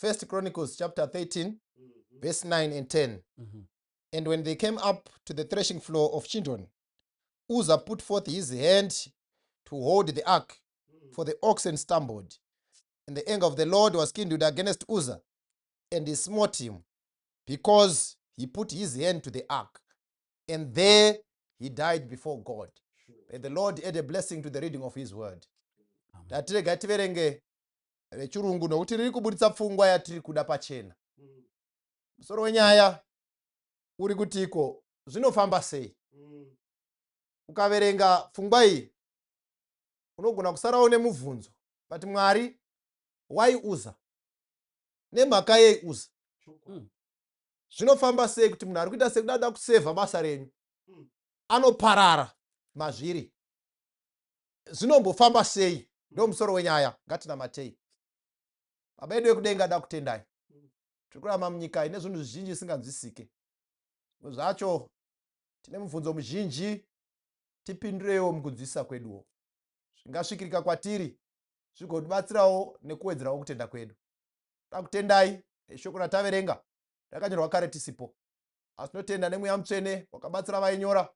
First Chronicles chapter 13, verse 9 and 10. And when they came up to the threshing floor of Chidon, Uzzah put forth his hand to hold the ark, for the oxen stumbled. And the anger of the Lord was kindled against Uzzah, and he smote him, because he put his hand to the ark. And there he died before God. May the Lord add a blessing to the reading of his word. Tatirega tiverenge rechirungu nokuti riri kubuditsa pfungwa yatiri kuda pachena. Musoro wenyaya uri kutiko zvinofamba sei? Ukaverenga pfungwa iyi unogona kusarawo nemubvunzo, but Mwari, why Uza? Nemhaka yei Uza? Zvinofamba sei kuti munhu ari kuita sekuda kusevha basa renyu anoparara mazviri? Zvinombofamba sei? Ndo musoro wenyaya. Ngatinamatei. Baba edu vekudenga, da kutendai. Tiri kurarama munyika ine zvinhu zvizhinji zvisinganzwisike. Zvimwe zvacho tine mubvunzo muzhinji. Tipindureiwo mukunzwisisa kweduwo, zvingasvikirika kwatiri, zvigotibatsirawo nekuwedzerawo kutenda kwedu. Da kutendai neshoko rataverenga, rakanyorwa kare tisipo, asi tinotenda nemweya mutsvene wakabatsira vainyora.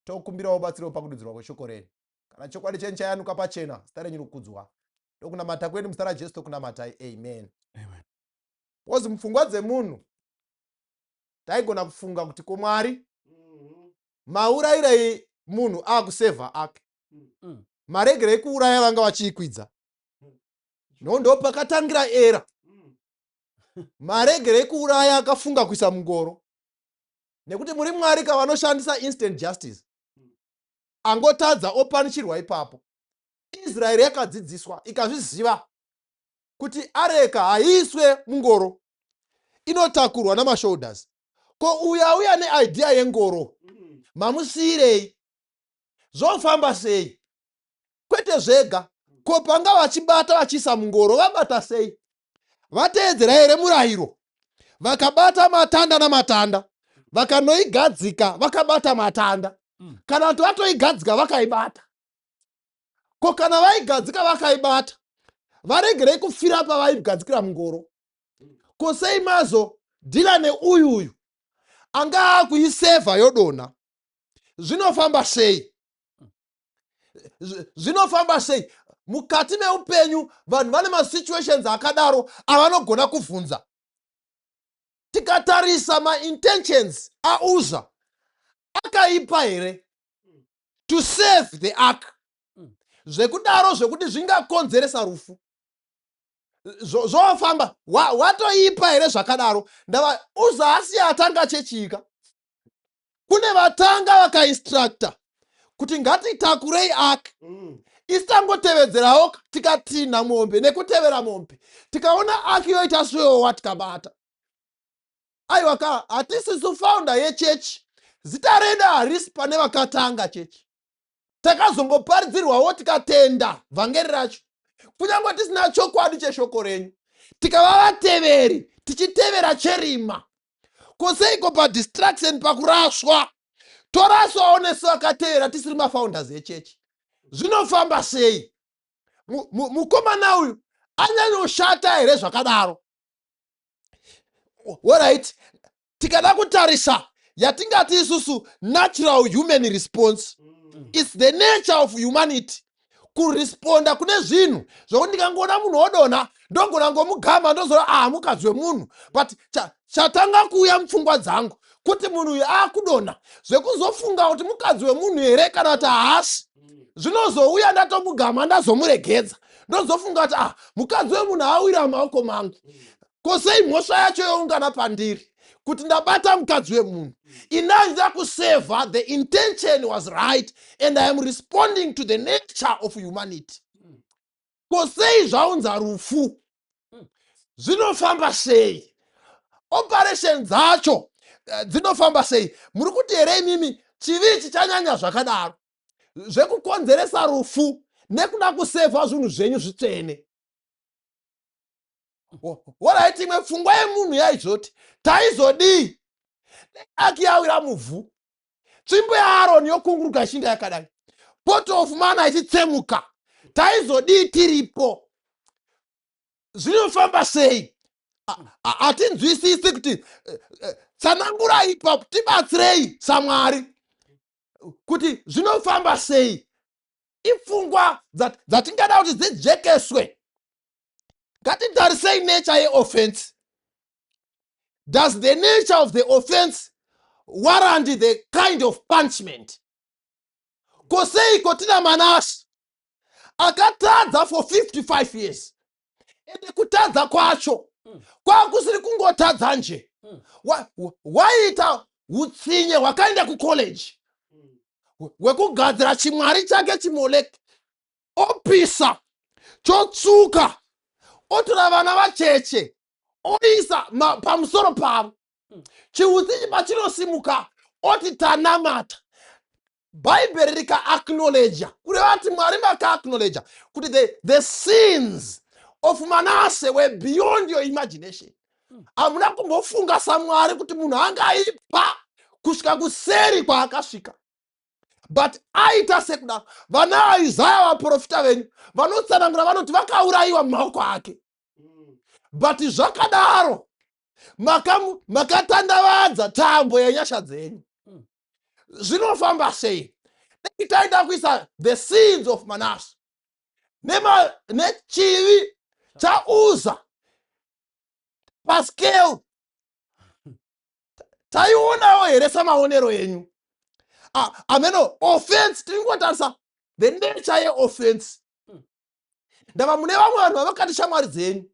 Tokumbirawo batsirewo pakududzirwa kweshoko renyu. Kana chokwadi chenyu chayanuka pachena, zita renyu rokudzwa. Ndokunamata kwedu muzita raJesu tokunamatai, amen. Amen. Because mupfungwa dzemunhu taigona kufunga kuti, ko Mwari, maurayirei munhu akusevha ake? Maregerei kuuraya vanga vachiikwidza? No, ndo pakatangira era. Maregerei kuuraya akafunga kuisa mungoro? Nekuti muri Mwari kavanoshandisa instant justice, angotadza opanishirwa ipapo. Israeri yakadzidziswa, ikazviziva kuti areka haiiswe mungoro, inotakurwa namashoulders. Ko uyo auya neidea yengoro, mamusiyirei? Zvofamba sei? Kwete zvega, ko panga vachibata vachiisa mungoro, vabata sei? Vateedzera here murayiro? Vakabata matanda namatanda, vakanoigadzika vakabata matanda, kana kuti vatoigadzika vakaibata? Ko kana vaigadzika vakaibata, varegerei kufira pavaigadzikira mungoro? Ko sei mazo deal neuyu uyu anga akuisevha yodonha? Zvinofamba sei? Zvinofamba sei? Mukati meupenyu vanhu vane masituations akadaro avanogona kubvunza. Tikatarisa maintentions aUza, akaipa here to save the ark zvekudaro, zvekuti zvingakonzeresa rufu? Zvofamba watoipa here zvakadaro? Ndava Uza asi atanga chechika, kune vatanga vakainstructa kuti ngatitakurei ark. Isi tangotevedzerawo, tikatinha mombe nekutevera mombe, tikaona ark yoita sweowa, tikabata. Aiwa ka, hatisisu founder yechechi. Zita redu harisi pane vakatanga chechi. Takazongoparidzirwawo, tikatenda vhangeri racho, kunyange tisina chokwadi cheshoko renyu, tikava vateveri tichitevera cherima. Koseiko padistraction, pakuraswa, toraswawo nesu vakatevera tisiri mafounders echechi? Zvinofamba sei? Mukomana uyu anyanyoshata here zvakadaro? Alright, tikada kutarisa yatingati isusu natural human response, it's the nature of humanity kuresponda kune zvinhu zvokuti ndikangoona munhu odonha, ndogona ngomugama, ndozora, ah, mukadzi wemunhu. But chatanga kuuya mupfungwa dzangu kuti munhu uyu akudonha, zvekuzofunga kuti mukadzi wemunhu here kana kuti haasi, zvinozouya ndatomugama, ndazomuregedza, ndozofunga kuti, ah, mukadzi wemunhu awira mumaoko mangu. Ko sei mhosva yacho youngana pandiri kuti ndabata mukadzi wemunhu? Inandida kusevha. The intention was right and I am responding to the nature of humanity. Ko sei zvaunza rufu? Zvinofamba sei? Operation dzacho dzinofamba sei? Muri kuti here imimi chivi ichi chanyanya zvakadaro zvekukonzeresa rufu nekuda kusevha zvinhu zvenyu zvitsvene? Alright, imwe pfungwa yemunhu yaizoti, taizodii ark yawira muvhu, tsvimbo yaAroni yokunguruka ichinda yakadai, pot of mana ichitsemuka? Taizodii tiripo? Zvinofamba sei? Hatinzwisisi kuti tsanangurai ipapo, tibatsirei saMwari kuti zvinofamba sei. Ipfungwa dzatingada kuti dzijekeswe. Ngatitarisei nature yeoffense. Does the nature of the offense warrant the kind of punishment? Ko seiko tina Manase akatadza for 55 years? Ende kutadza kwacho kwakusiri kungotadza nje. Waita utsinye hwakaenda kucollege hwekugadzira chimwari chake chimoleki, opisa chotsuka, otora vana vacheche oisa pamusoro pavo. Chiutsinyi pachinosimuka oti tanamata. Bhaibheri rikaacknowledja, kureva kuti Mwari makaacknowledja kuti the sins of Manase were beyond your imagination. Hamuna kumbofunga saMwari kuti munhu angaipa kusvika kuseri kwaakasvika, but aita sekudaro. Vana Isaya, vaprofita venyu vanotsanangura, vanoti vakaurayiwa mumaoko ake, but zvakadaro makatandavadza tambo yenyasha dzenyu. Zvinofamba sei? Dai taida kuisa the sins of Manase nechivi chaUza pascale, taionawo here samaonero enyu? Ah, ameno offense, tiringotarisa the nature yeoffense. Ndava mune vamwe vanhu vavakati shamwari dzenyu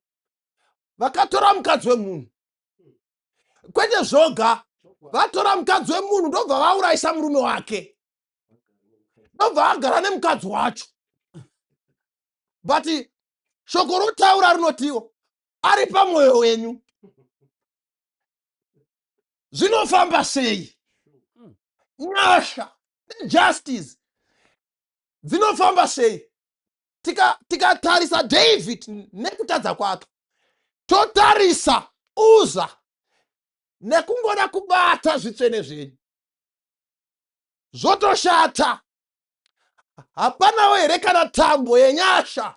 vakatora mukadzi wemunhu. Kwete zvoga, vatora mukadzi wemunhu, ndobva vaurayisa murume wake, ndobva agara nemukadzi wacho. But shoko rotaura rinotiwo ari pamwoyo wenyu. Zvinofamba sei? Nyasha nejustice dzinofamba sei? Tikatarisa David nekutadza kwake, totarisa Uza nekungoda kubata zvitsvene zvenyu, zvotoshata. Hapanawo here kana tambo yenyasha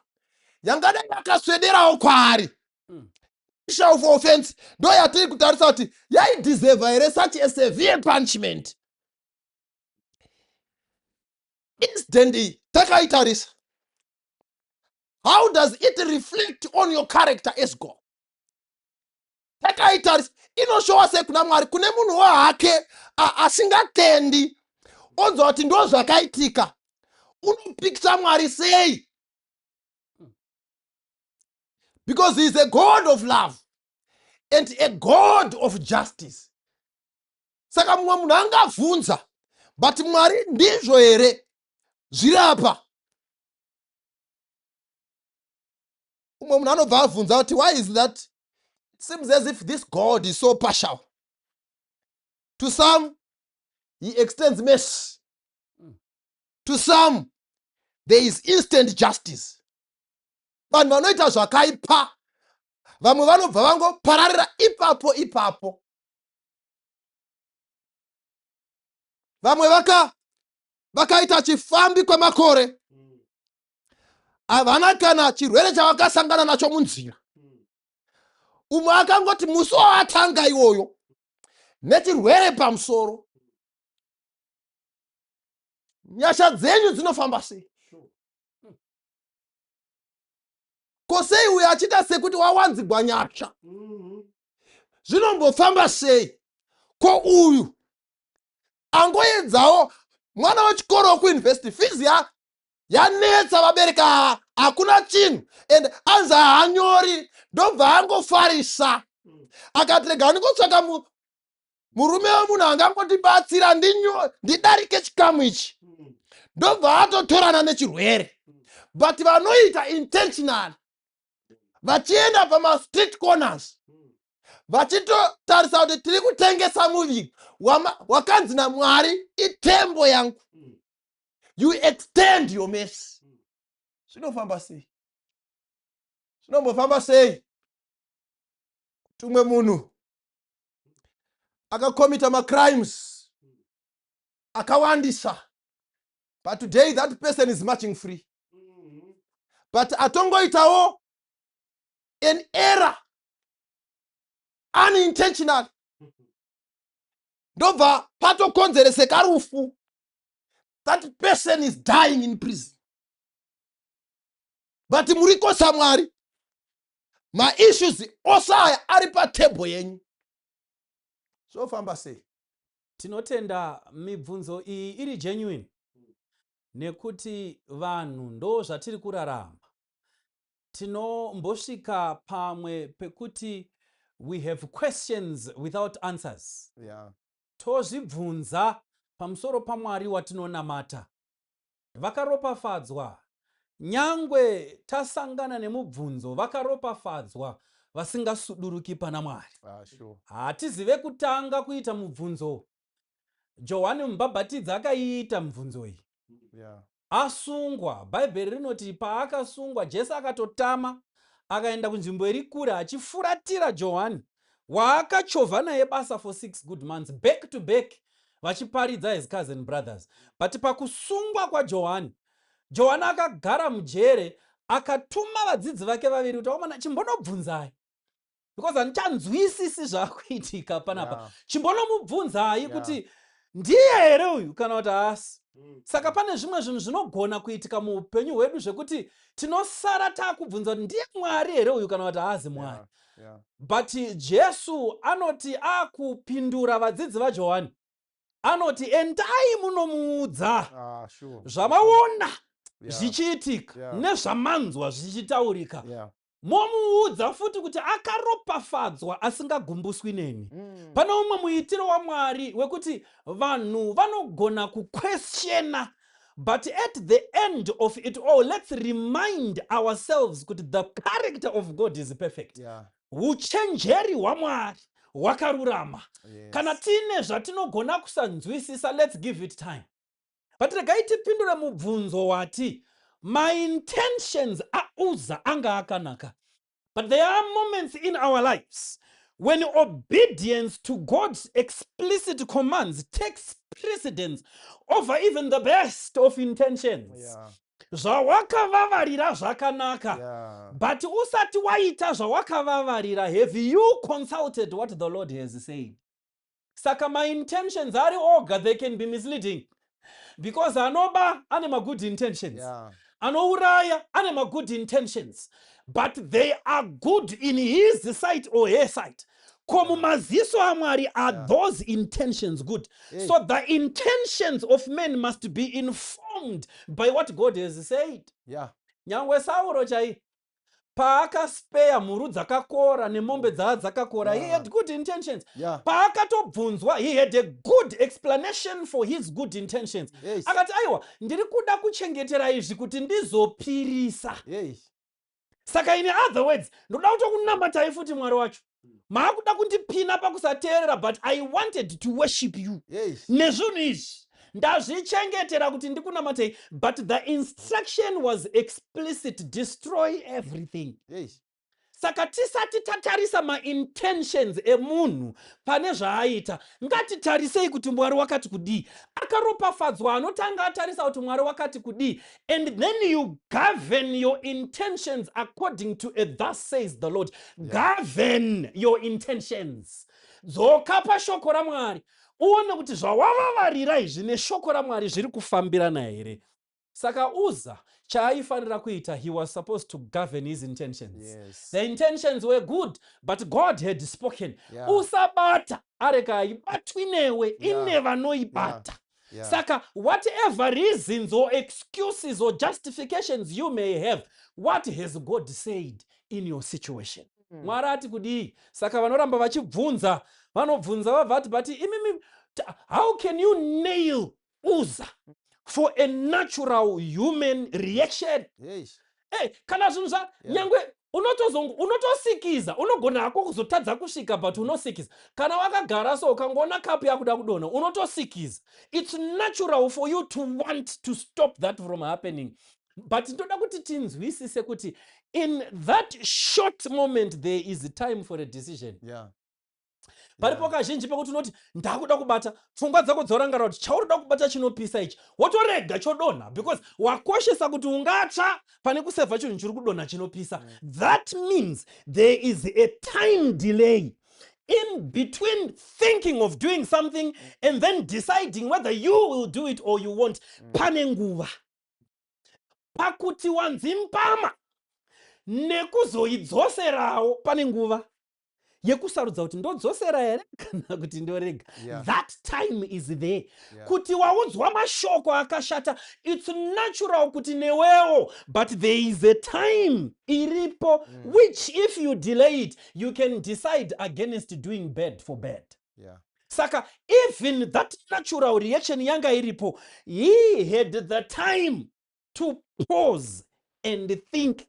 yangadai yakaswederawo kwaari? Of offense ndo yatiri kutarisa kuti yaideserva here such a severe punishment? Incident iyi takaitarisa, how does it reflect on your character as God? Takaitarisa, inoshowa sei kuna Mwari? Kune munhu wahake asingatendi onzwa kuti ndo zvakaitika, unopikisa Mwari sei? Because he is a God of love and a God of justice. Saka mumwe munhu angabvunza, but Mwari, ndizvo here zviri apa? Umwe munhu anobva abvunza kuti, why is that? It seems as if this God is so partial. To some he extends mercy, to some there is instant justice. Vanhu vanoita zvakaipa, vamwe vanobva vangopararira ipapo ipapo. Vamwe vakaita chifambi kwemakore, havana kana chirwere chavakasangana nacho munzira. Umwe akangoti musi waatanga iwoyo nechirwere pamusoro. Nyasha dzenyu dzinofamba sei? Ko sei uyo achiita sekuti wawanzigwa nyasha? Zvinombofamba sei? Ko uyu angoedzawo mwana wechikoro wekuyunivhesiti, fees yanetsa, vabereki ava hakuna chinhu, and anzi haanyori, ndobva angofarisa akati, rega ndingotsvaka murume wemunhu angangotibatsira ndidarike chikamu ichi, ndobva atotorana nechirwere. But vanoita intentional, vachienda pamastreet corners, vachitotarisa kuti tiri kutengesa muviri wakanzi naMwari itemple yangu. You extend your mercy. Zvinofamba sei? Zvinombofamba sei kuti umwe munhu akakomita macrimes akawandisa, but today that person is marching free, but atongoitawo an error? Unintentional, ndobva patokonzereseka rufu. That person is dying in prison, but muriko saMwari. Maissues ose aya ari patable yenyu. Zvofamba sei? Tinotenda. Mibvunzo iyi iri genuine nekuti vanhu ndo zvatiri kurarama. Tinombosvika pamwe pekuti we have questions without answers. Tozvibvunza pamusoro paMwari watinonamata. Vakaropafadzwa, nyangwe tasangana nemubvunzo, vakaropafadzwa vasingasuduruki pana Mwari. Hatizive kutanga kuita mubvunzo. Johani Mubhabhatidzi akaiita mubvunzo iyi asungwa. Bhaibheri rinoti paakasungwa, Jesu akatotama akaenda kunzvimbo iri kure achifuratira Johani waakachovha naye basa for 6 good months back to back vachiparidza as cousin brothers. But pakusungwa kwaJohani, Johani akagara mujere akatuma vadzidzi vake vaviri kuti, "Akomana, chimbonobvunzai because handichanzwisisi zvaakuitika panapa. Chimbonomubvunzai kuti ndiye here uyu kana kuti haasi." Saka pane zvimwe zvinhu zvinogona kuitika muupenyu hwedu zvekuti tinosara taakubvunza kuti ndiye Mwari here uyu kana kuti haazi Mwari. But Jesu anoti akupindura vadzidzi vaJohani, anoti, "Endai munomuudza zvamaona zvichiitika nezvamanzwa zvichitaurika. Momuudza futi kuti akaropafadzwa asingagumbuswi neni." Pane umwe muitiro waMwari wekuti vanhu vanogona kuquestiona, but at the end of it all, let's remind ourselves kuti the character of God is perfect. Uchenjeri hwaMwari hwakarurama. Kana tiine zvatinogona kusanzwisisa, let's give it time. But regai tipindure mubvunzo wati maintentions aUza anga akanaka, but there are moments in our lives when obedience to God's explicit commands takes precedence over even the best of intentions. Zvawakavavarira zvakanaka, but usati waita zvawakavavarira, have you consulted what the Lord has said? Saka maintentions ari oga, they can be misleading because anoba ane magood intentions, anouraya ane magood intentions, but they are good in his sight or her sight. Ko mumaziso aMwari, are those intentions good? Hey. So the intentions of men must be informed by what God has said. Nyangwe Sauro chai paakaspeya mhuru dzakakora nemombe dzaa dzakakora, he had good intentions. Paakatobvunzwa, he had a good explanation for his good intentions. Akati, "Aiwa, ndiri kuda kuchengetera izvi kuti ndizopirisa." Saka in other words, ndoda kutokunamatai futi Mwari wacho. Maakuda kundipina pakusateerera, but I wanted to worship you. Nezvinhu izvi ndazvichengetera kuti ndikunamatei, but the instruction was explicit: destroy everything. Saka tisati tatarisa maintentions emunhu pane zvaaita, ngatitarisei kuti Mwari wakati kudii. Akaropafadzwa anotanga atarisa kuti Mwari wakati kudii, and then you govern your intentions according to a "Thus says the Lord." Govern your intentions. Dzoka pashoko raMwari uone kuti zvawavavarira izvi neshoko raMwari zviri kufambirana here. Saka Uza chaaifanira kuita, he was supposed to govern his intentions. The intentions were good, but God had spoken, "Usabata areka, haibatwi newe, ine vanoibata." Saka whatever reasons or excuses or justifications you may have, what has God said in your situation? Mwari ati kudii? Saka vanoramba vachibvunza, vanobvunza vabva vati, "But imimi, how can you nail Uza for a natural human reaction?" Hey, kana zvinhu zva nyangwe unotosikiza, unogona hako kuzotadza kusvika, but unosikiza. Kana wakagara so, ukangoona kapu yakuda kudonha, unotosikiza. It's natural for you to want to stop that from happening. But ndoda kuti tinzwisise kuti in that short moment there is time for a decision. Paripo kazhinji pekuti unoti, "Ndakuda kubata," pfungwa dzako dzorangarira kuti chauroda kubata chinopisa ichi, wotorega chodonha because wakoshesa kuti ungatsva pane kusevha chinhu chiri kudonha chinopisa. That means there is a time delay. In between thinking of doing something and then deciding whether you will do it or you won't, pane nguva. Pakuti wanzi mbama nekuzoidzoserawo, pane nguva yekusarudza kuti ndodzosera here kana kuti ndorega. That time is there. Kuti waudzwa mashoko akashata, it's natural kuti newewo, but there is a time iripo which if you delay it, you can decide against doing bad for bad. Saka even that natural reaction yanga iripo, he had the time to pause and think.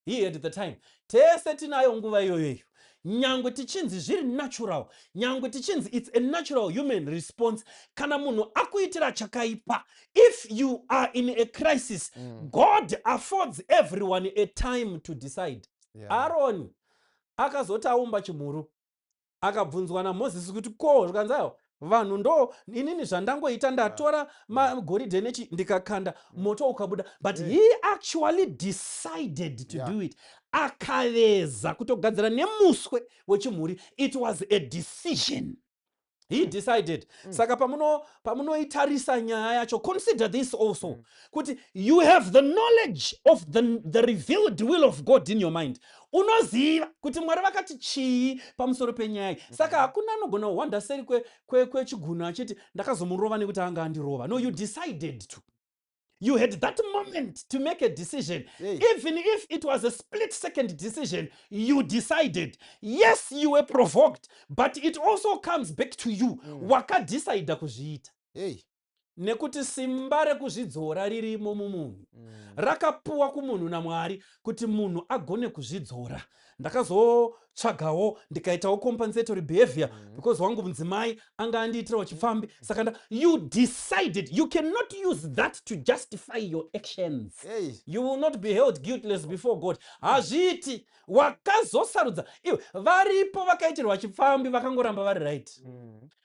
He had the time. Tese tinayo nguva iyoyoyo. Nyangwe tichinzi zviri natural, nyangwe tichinzi it's a natural human response, kana munhu akuitira chakaipa, if you are in a crisis, God affords everyone a time to decide. Aroni akazoti aumba chimhuru, akabvunzwa naMozisi kuti ko, zvikanzi aiwa, vanhu ndo inini zvandangoita, ndatora magoridhe nechi ndikakanda, moto ukabuda, but he actually decided to do it. Akaveza kutogadzira nemuswe wechimhuri. It was a decision he decided. Saka pamunoitarisa nyaya yacho, consider this also, kuti you have the knowledge of the revealed will of God in your mind. Unoziva kuti Mwari vakati chii pamusoro penyaya iyi. Saka hakuna anogona kuhwanda seri kwechigunhu achiti ndakazomurova nekuti anga andirova. No, you decided to. You had that moment to make a decision. Hey. Even if it was a split second decision, you decided. Yes, you were provoked, but it also comes back to you. Wakadecida kuzviita. Hey. Nekuti simba rekuzvidzora ririmo mumunhu, rakapuwa kumunhu naMwari kuti munhu agone kuzvidzora. Ndakazotsvagawo, ndikaitawo compensatory behavior because wangu mudzimai anga andiitirawo chipfambi, saka you decided. You cannot use that to justify your actions. Hey. You will not be held guiltless before God. Hazviiti. Wakazosarudza iwe. Varipo vakaitirwa chipfambi vakangoramba vari right.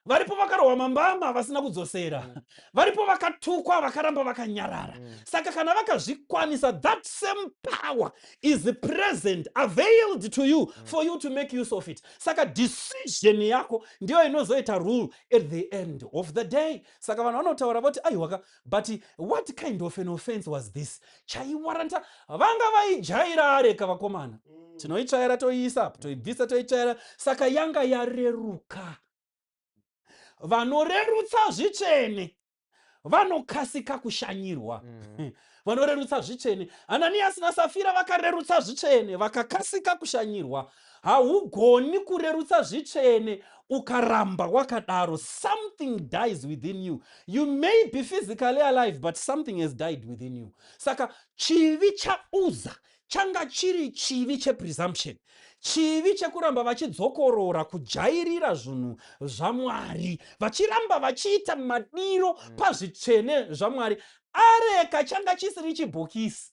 Varipo vakarohwa mambama vasina kudzosera. Varipo vakatukwa vakaramba vakanyarara. Saka kana vakazvikwanisa, that same power is present, availed to you for you to make use of it. Saka decision yako ndiyo inozoita rule at the end of the day. Saka vanhu vanotaura voti aiwaka, but what kind of an offense was this chaiwaranta? Vanga vaijaira areka vakomana. Tinoitsvaira, toiisa, toibvisa, toitsvaira. Saka yanga yareruka. Vanorerutsa zvitsvene vanokasika kushanyirwa. Vanorerutsa zvitsvene, Ananiyasi naSafira vakarerutsa zvitsvene, vakakasika kushanyirwa. Haugoni kurerutsa zvitsvene ukaramba wakadaro. Something dies within you. You may be physically alive, but something has died within you. Saka chivi chaUza changa chiri chivi chepresumption, chivi chekuramba vachidzokorora kujairira zvinhu zvaMwari, vachiramba vachiita madiro pazvitsvene zvaMwari. Areka changa chisiri chibhokisi.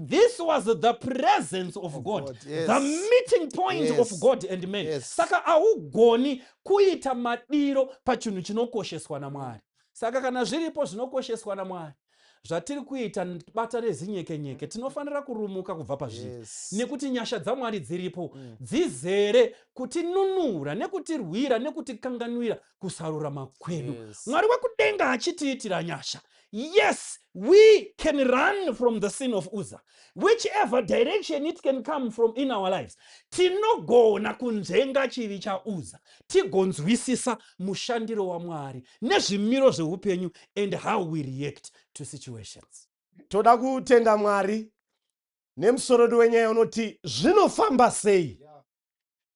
This was the presence of God, God, yes. the meeting point of God and man. Saka haugoni kuita madiro pachinhu chinokosheswa naMwari. Saka kana zviripo zvinokosheswa naMwari zvatiri kuita bata rezinyekenyeke, tinofanira kurumuka kubva pazviri, nekuti nyasha dzaMwari dziripo, dzizere kutinunura nekutirwira nekutikanganwira kusarurama kwedu. Mwari wekudenga achitiitira nyasha. Yes, we can run from the sin of Uza, whichever direction it can come from in our lives. Tinogona kunzvenga chivi chaUza, tigonzwisisa mushandiro waMwari nezvimiro zveupenyu and how we react to situations. Toda kutenda Mwari nemusoro wedu wenyaya unoti zvinofamba sei.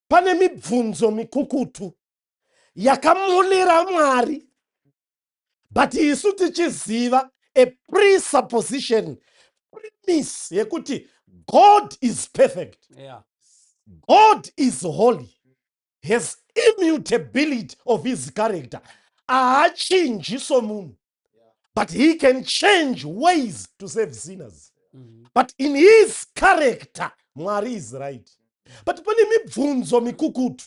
Pane mibvunzo mikukutu yakamulira Mwari, but isu tichiziva a presupposition, premise yekuti God is perfect, God is holy, has immutability of his character, haachinji somunhu, but he can change ways to save sinners. But in his character, Mwari is right. But pane mibvunzo mikukutu.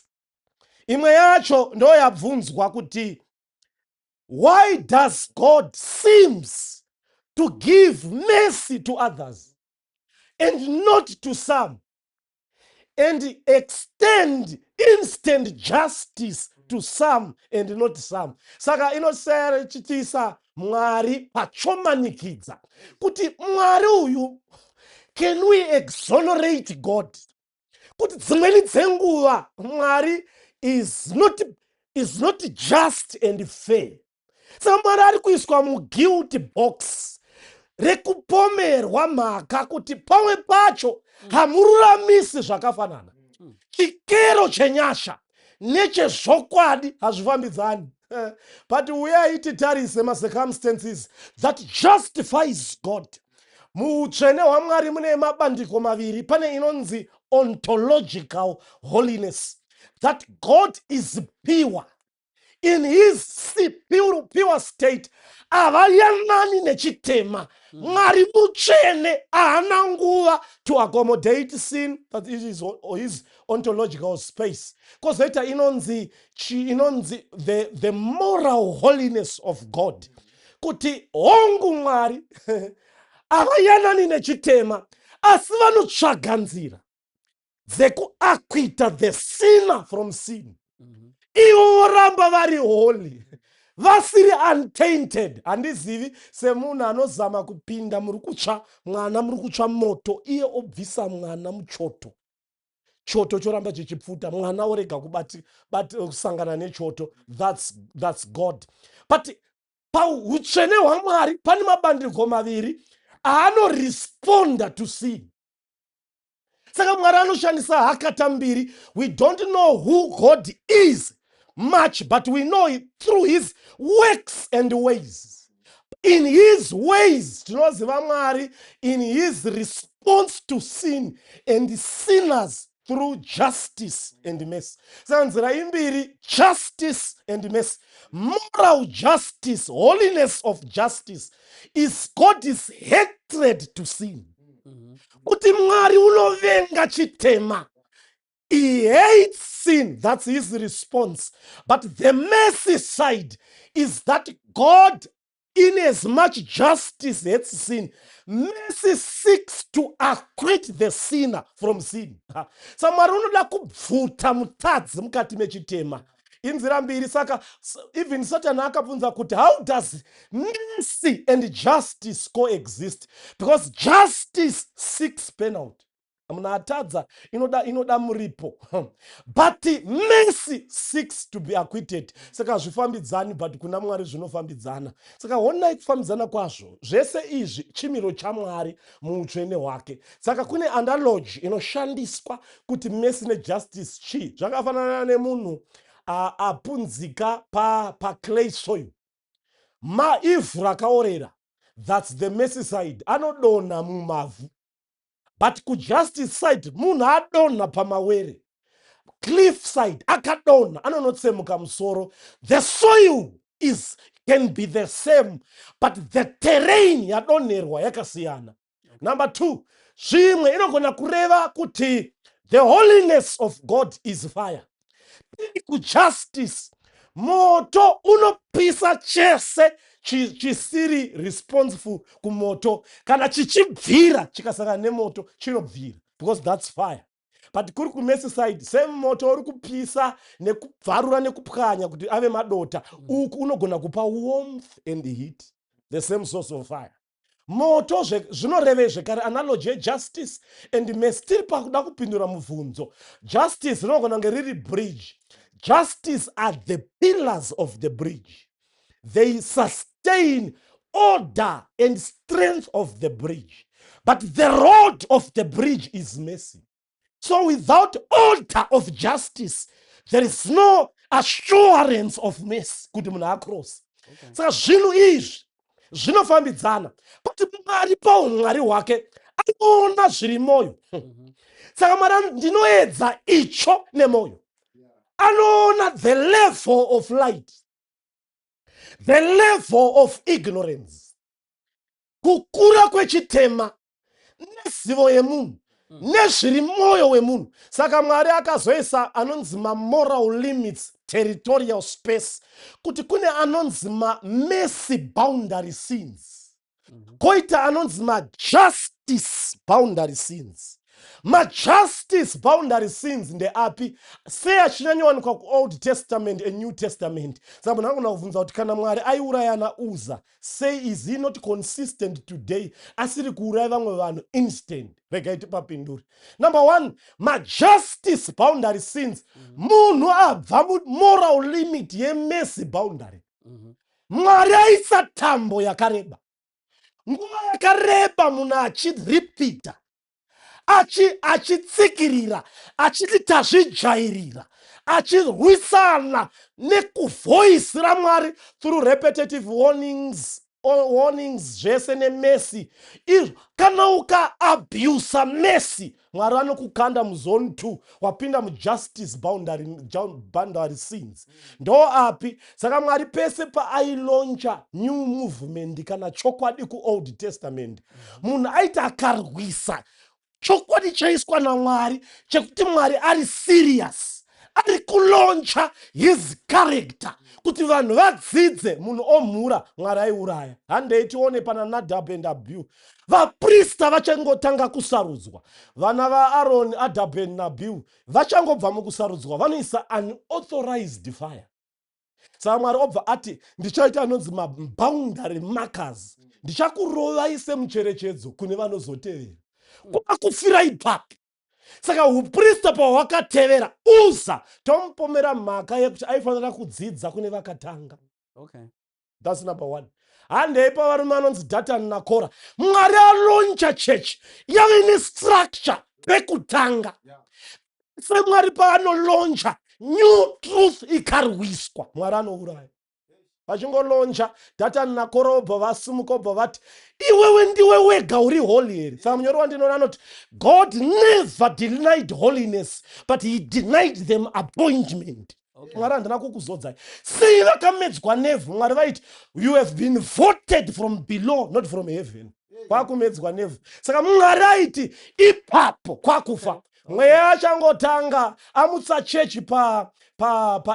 Imwe yacho ndo yabvunzwa kuti why does God seems to give mercy to others and not to some? And extend instant justice to some and not some? Saka inosera ichitiisa Mwari pachomanikidza kuti Mwari uyu, can we exonerate God kuti dzimweni dzenguva Mwari is not just and fair? Saka Mwari ari kuiswa muguilty box rekupomerwa mhaka kuti pamwe pacho hamururamisi zvakafanana. Chikero chenyasha nechezvokwadi hazvifambidzani. But uyai titarise macircumstances that justifies God. Muutsvene hwaMwari mune mabandiko maviri. Pane inonzi ontological holiness, that God is pure in his pure state, havayanani nechitema. Mwari mutsvene, haana nguva to accommodate sin. That is his ontological space. Kwozoita inonzi the moral holiness of God, kuti hongu, Mwari havayanani nechitema, asi vanotsvaga nzira dzekuacquita the sinner from sin, ivo voramba vari holy, vasiri untainted. Handizivi, semunhu anozama kupinda muri kutsva mwana, muri kutsva moto, iye obvisa mwana muchoto, choto choramba chichipfuta, mwana orega kusangana nechoto. That's God. But pautsvene hwaMwari pane mabandiko maviri aanoresponda to sin. Saka Mwari anoshandisa hakata mbiri. We don't know who God is much, but we know it through his works and ways. In his ways tinoziva Mwari in his response to sin and sinners through justice and mercy. Saka nzira imbiri, justice and mercy. Moral justice, holiness of justice, is God's hatred to sin, kuti Mwari unovenga chitema. He hates sin. That's his response. But the mercy side is that God, in as much justice hates sin, mercy seeks to acquit the sinner from sin. Sa Mwari unoda kubvuta mutadzi mukati mechitema. Inzira mbiri. Saka even Satan akabvunza kuti, "How does mercy and justice coexist?" Because justice seeks penalty. Munhu atadza, inoda muripo, but mercy seeks to be acquitted. Saka hazvifambidzani, but kuna Mwari zvinofambidzana. Saka honai kufambidzana kwazvo. Zvese izvi chimiro chaMwari muutsvene hwake. Saka kune analogy inoshandiswa kuti mercy nejustice chii. Zvakafanana nemunhu apunzika paclay soil, maivhu rakaorera. That's the mercy side, anodonha mumavhu. But kujustice side, munhu adonha pamawere, cliff side, akadonha, anonotsemuka musoro. The soil is can be the same, but the terrain yadonherwa yakasiyana. Number two, zvimwe inogona kureva kuti the holiness of God is fire. Tiri kujustice, moto unopisa chese chisiri responsible kumoto. Kana chichibvira, chikasangana nemoto, chinobvira, because that's fire. But kuri kumercy side, same moto uri kupisa nekubvarura nekupwanya kuti ave madota. Uku unogona kupa warmth and heat, the same source of fire, moto. Zvinorevei zvekare analogy yejustice and mercy? Tiri pakuda kupindura mubvunzo. Justice rinogona kunge riri bridge. Justice are the pillars of the bridge. They sustain order and strength of the bridge, but the road of the bridge is mercy. So without order of justice, there is no assurance of mercy kuti munhu across. Saka zvinhu izvi zvinofambidzana, kuti Mwari paumwari hwake anoona zviri mwoyo. Saka Mwari ndinoedza icho nemwoyo, anoona the level of light, the level of ignorance, kukura kwechitema nezivo yemunhu nezviri mwoyo wemunhu. Saka Mwari akazoisa anonzi mamoral limits, territorial space, kuti kune anonzi mamercy boundary sins, koita anonzi majustice boundary sins. Majustice boundary sins ndeapi? Sei achinyanyowanikwa kuOld Testament and New Testament? Saka munhu anogona kubvunza kuti kana Mwari aiuraya naUza, sei is he not consistent today, asiri kuuraya vamwe vanhu instant? Regai tipapindure. Number one, majustice boundary sins, munhu abva mumoral limit yemercy boundary. Mwari aisa tambo yakareba, nguva yakareba, munhu achiripita, achitsikirira, achiti tazvijairira, achirwisana nekuvoice raMwari through repetitive warnings zvese nemercy izvo. Kana ukaabusa mercy, Mwari anokukanda muzone 2, wapinda mujustice boundary sins. Ndo api? Saka Mwari pese paailauncha new movement kana chokwadi kuOld Testament, munhu aiti akarwisa chokwadi chaiswa naMwari, chekuti Mwari ari serious, ari kulauncha his character kuti vanhu vadzidze, munhu omhura, Mwari aiuraya. Handei tione pana Nadab and Abihu. Vaprista vachangotanga kusarudzwa, vana vaAroni, Nadab and Abihu, vachangobva mukusarudzwa, vanoisa unauthorized fire. Saka Mwari obva ati, "Ndichaita anonzi maboundary markers, ndichakurovai semucherechedzo kune vanozotevera." Kwakufira ipapo. Saka uprista pahwakatevera Uza, tomupomera mhaka yekuti aifanira kudzidza kune vakatanga. That's number one. Handei pavarume anonzi Dhatani naKora. Mwari alauncha chechi, yave nestructure pekutanga. SeMwari paanolauncha new truth, ikarwiswa, Mwari anouraya. Vachingolauncha, Dhatani naKora obva vasimuka, obva vati, "Iwewe ndiwe wega uri holy here?" Saka munyori wandinoona anoti God never denied holiness, but he denied them appointment. Mwari handina kukuzodzai. Sei vakamedzwa nevhu? Mwari vaiti, "You have been voted from below, not from heaven." Kwakumedzwa nevhu. Saka Mwari aiti ipapo kwakufa. Mweya achangotanga amutsa chechi pa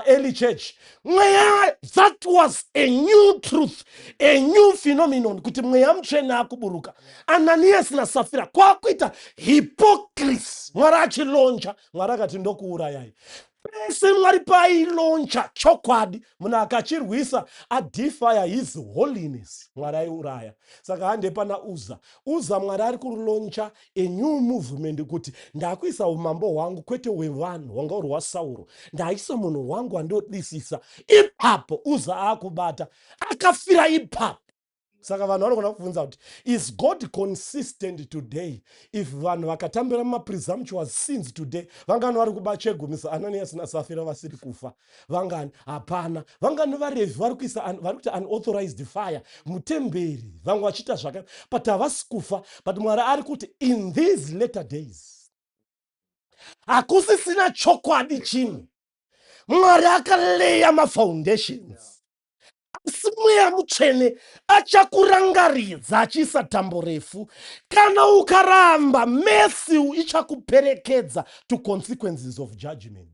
early church, mweya, that was a new truth, a new phenomenon, kuti Mweya Mutsvene akuburuka. Ananias naSafira kwakuita hypocrisy. Mwari achilauncha, Mwari akati, "Ndokuurayai." Pese Mwari paailauncha chokwadi, munhu akachirwisa, adefya his holiness, Mwari aiuraya. Saka hande pana Uza. Uza, Mwari ari kulauncha a new movement kuti ndakuisa umambo hwangu, kwete hwevanhu hwanga uri hwaSauro, ndaisa munhu wangu wandodisisa. Ipapo Uza akubata, akafira ipapo. Saka vanhu vanogona kubvunza kuti is God consistent today? If vanhu vakatambira mumapresumptuous sins today, vangani vari kuba chegumisa Ananias naSafira vasiri kufa? Vangani? Hapana. Vangani vaRevhi vari kuisa, vari kuita unauthorized fire mutemberi, vamwe vachiita zvaka, but havasi kufa? But Mwari ari kuti in these later days hakusisina chokwadi chimwe. Mwari akaleya mafoundations, asi Mweya Mutsvene achakurangaridza achiisa tambo refu. Kana ukaramba, mercy ichakuperekedza to consequences of judgment.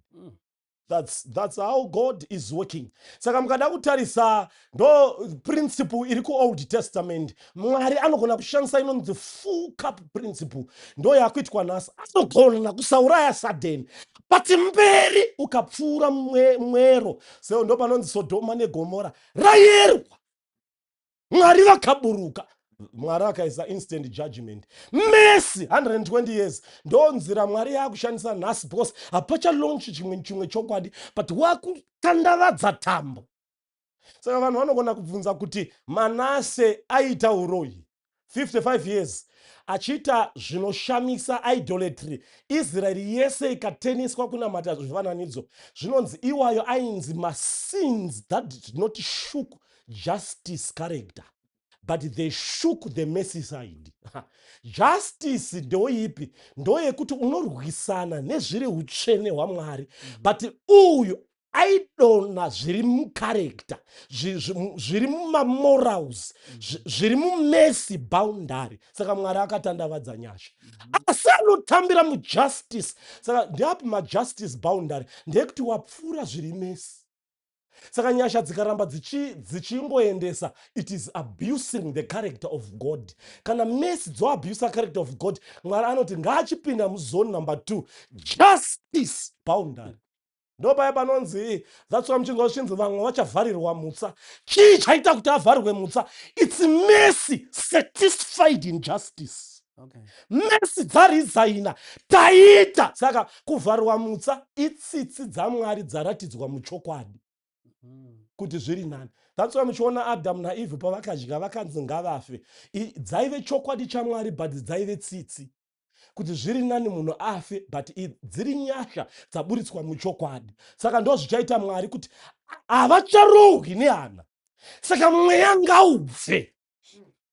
That's how God is working. Saka mukada kutarisa, ndo principle iri kuOld Testament. Mwari anogona kushandisa inonzi full cup principle, ndo yakuitwa nhasi. Anogona kusauraya sudden, but mberi ukapfuura mwero, so ndo panonzi Sodhoma neGomora rayerwa, Mwari vakaburuka, Mwari akaisa instant judgment. Mercy 120 years. Ndo nzira Mwari yaakushandisa nhasi, because hapachalaunchi chimwe chokwadi, but wakutandavadza tambo. Saka vanhu vanogona kubvunza kuti Manase aita uroyi 55 years, achiita zvinoshamisa, idolatry, Israeri yese ikateniswa kunamata zvifananidzo. Zvinonzi iwayo ainzi masins that did not shook justice character, but they shook the mercy side. Justice ndoipi? Ndoyekuti unorwisana nezviri utsvene hwaMwari, but uyu aidona zviri mucharacter, zviri mumamorals, zviri mumercy boundary. Saka Mwari akatandavadza nyasha, asi anotambira mujustice. Saka ndeapi majustice boundary? Ndeyekuti wapfuura zviri mercy. Saka nyasha dzikaramba dzichingoendesa, it is abusing the character of God. Kana mercy dzoabusa character of God, Mwari anoti ngaachipinda muzone number 2, justice boundary. Ndo paya panonzi, that's why muchinzwa zvichinzi vamwe vachavharirwa mutsa. Chii chaita kuti avharirwe mutsa? It's mercy satisfied in justice. Mercy dzaresigna, taita. Saka kuvharirwa mutsa itsitsi dzaMwari dzaratidzwa muchokwadi kuti zviri nani. That's why muchiona Adamu naEvhe pavakadya vakanzi ngavafe. Dzaive chokwadi chaMwari, but dzaive tsitsi kuti zviri nani munhu afe, but dziri nyasha dzaburitswa muchokwadi. Saka ndo zvichaita Mwari kuti havacharohwi nehana, saka mweya ngaubve.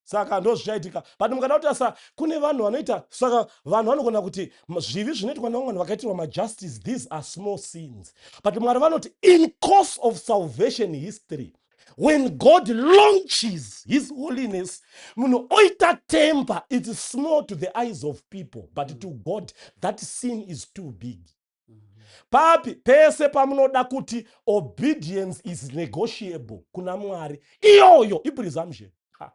Saka ndo zvichaitika. But mukada kuti asa kune vanhu vanoita, saka vanhu vanogona kuti zvivi zvinoitwa nevamwe vanhu vakaitirwa majustice, these are small sins. But Mwari vanoti in course of salvation history, when God launches his holiness, munhu oita temper, it's small to the eyes of people, but to God that sin is too big. Papi pese pamunoda kuti obedience is negotiable kuna Mwari, iyoyo ipresumption. Ha.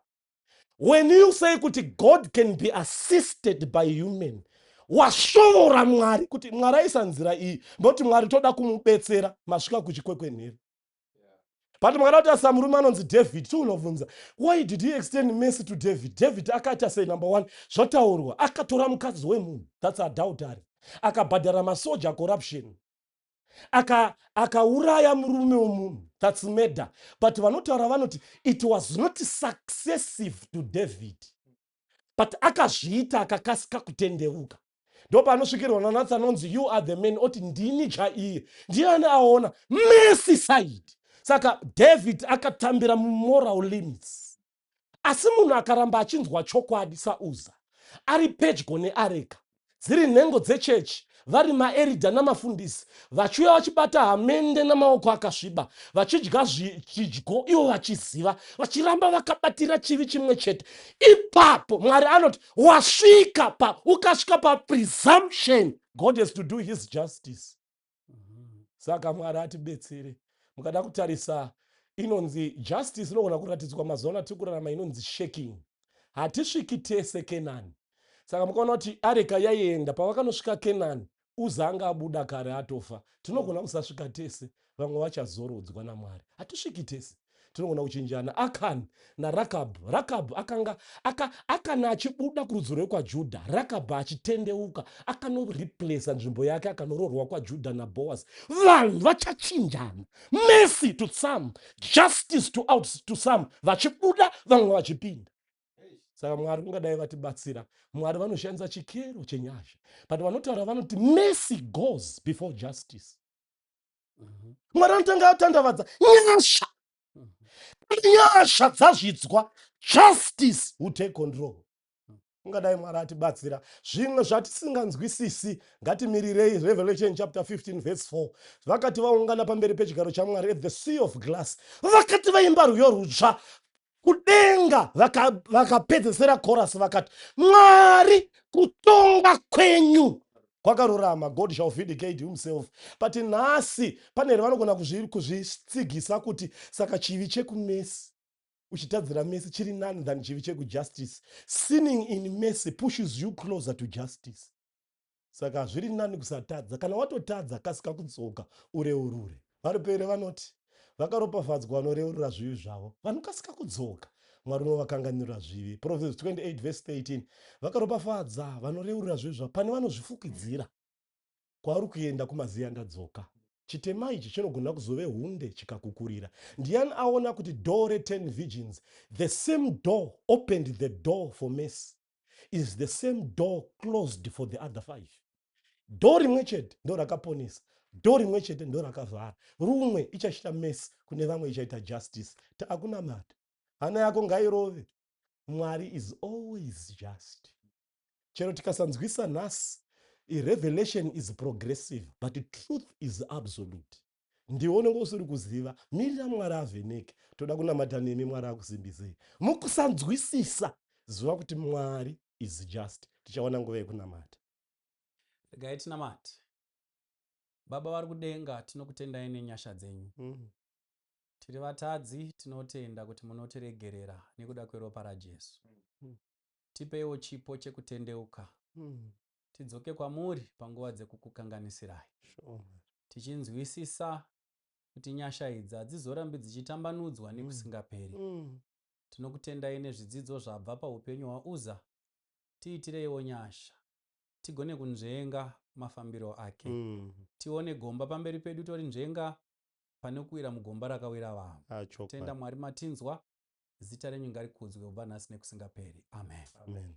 When you say kuti God can be assisted by human, wasvovora Mwari kuti Mwari aisa nzira iyi, noti Mwari toda kumubetsera, masvika kuchikwekwenheri. But mwari ati asa murume anonzi David, tiunobvunza, why did he extend mercy to David? David akaita sei? Number one, zvotaurwa akatora mukadzi wemunhu, that's adultery. Akabhadhara masoja, corruption. Akauraya murume wemunhu, that's murder. But vanotaura vanoti it was not successive to David, but akazviita akakasika kutendeuka. Ndo panosvikirwa naNathan, anonzi, "You are the man." Oti, "Ndini chaiye." Ndiani aona mercy side? Saka David akatambira mumoral limits. Asi munhu akaramba achinzwa chokwadi sauza ari pedyo neareka, dziri nhengo dzechechi, vari maeridha namafundisi, vachiuya vachibata hamende namaoko akasviba, vachidya chidyo ivo vachiziva, vachiramba vakabatira chivi chimwe chete, ipapo Mwari anoti wasvika pa ukasvika papresumption, God has to do his justice. Saka Mwari atibetsere. Mukada kutarisa inonzi justice inogona kuratidzwa mazuva ano atiri kurarama, inonzi shaking. Hatisviki tese Kenani. Saka mukaona kuti areka yaienda, pavakanosvika Kenani Uza anga abuda kare, atofa. Tinogona kusasvika tese, vamwe vachazorodzwa naMwari. Hatisviki tese, tinogona kuchinjana. Akan naRakab, Rakab akanga Akani achibuda kurudzi rwekwaJudha, Rakab achitendeuka akanoreplaca nzvimbo yake, akanoroorwa kwaJudha naBoaz. Vanhu vachachinjana, mercy to some, justice to out to some, vachibuda vamwe vachipinda. Saka Mwari kungadai vatibatsira. Mwari vanoshandisa chikero chenyasha, but vanotaura vanoti mercy goes before justice. Mwari anotanga atandavadza nyasha. Nyasha dzazvidzwa, justice will take control. Ungadai Mwari atibatsira. Zvimwe zvatisinganzwisisi, ngatimirirei Revelation chapter 15 verse 4. Vakati vaungana pamberi pechigaro chaMwari at the sea of glass, vakati vaimba rwiyo rutsva kudenga, vakapedzesera chorus vakati, "Mwari, kutonga kwenyu kwakarurama." God shall vindicate himself. But nhasi pane here vanogona kuzvitsigisa kuti saka chivi chekumercy, uchitadzira mercy, chiri nani than chivi chekujustice? Sinning in mercy pushes you closer to justice. Saka zviri nani kusatadza. Kana watotadza, kasika kudzoka ureurure. Varipere vanoti vakaropafadzwa vanoreurura zvivi zvavo, vanokasika kudzoka, Mwari unovakanganirira zvivi. Proverbs 28 verse 13, vakaropafadza vanoreurura zvivi zvavo pane vanozvifukidzira. Kwauri kuenda kumaziya ndadzoka, chitema ichi chinogona kuzove hunde chikakukurira. Ndiani aona kuti door re10 virgins, the same door opened the door for mercy is the same door closed for the other five? Door rimwe chete ndo rakaponesa, door rimwe chete ndo rakavhara. Rumwe ichaita mercy kune vamwe, ichaita justice. Taakunamata, hana yako ngairove. Mwari is always just. Chero tikasanzwisa nhasi, revelation is progressive, but truth is absolute. Ndiwe unenge usiri kuziva, mirira Mwari avheneke. Toda kunamata nemi. Mwari akusimbisei. Mukusanzwisisa, ziva kuti Mwari is just. Tichawana nguva yekunamata. Regai tinamate. Baba vari kudenga, tinokutendai nenyasha dzenyu. Tiri vatadzi, tinotenda kuti munotiregerera nekuda kweropa raJesu. Tipeiwo chipo chekutendeuka, tidzoke kwamuri panguva dzekukukanganisirai, tichinzwisisa kuti nyasha idzi hadzizorambi dzichitambanudzwa nekusingaperi. Tinokutendai nezvidzidzo zvabva paupenyu hwaUza. Tiitireiwo nyasha, tigone kunzvenga mafambiro ake, tione gomba pamberi pedu torinzvenga pane kuwira mugomba rakawira vamwe. Ah, Tenda chokwadi. Mwari matinzwa. Zita renyu ngarikudzwe kubva nhasi nekusingaperi. Amen. Amen.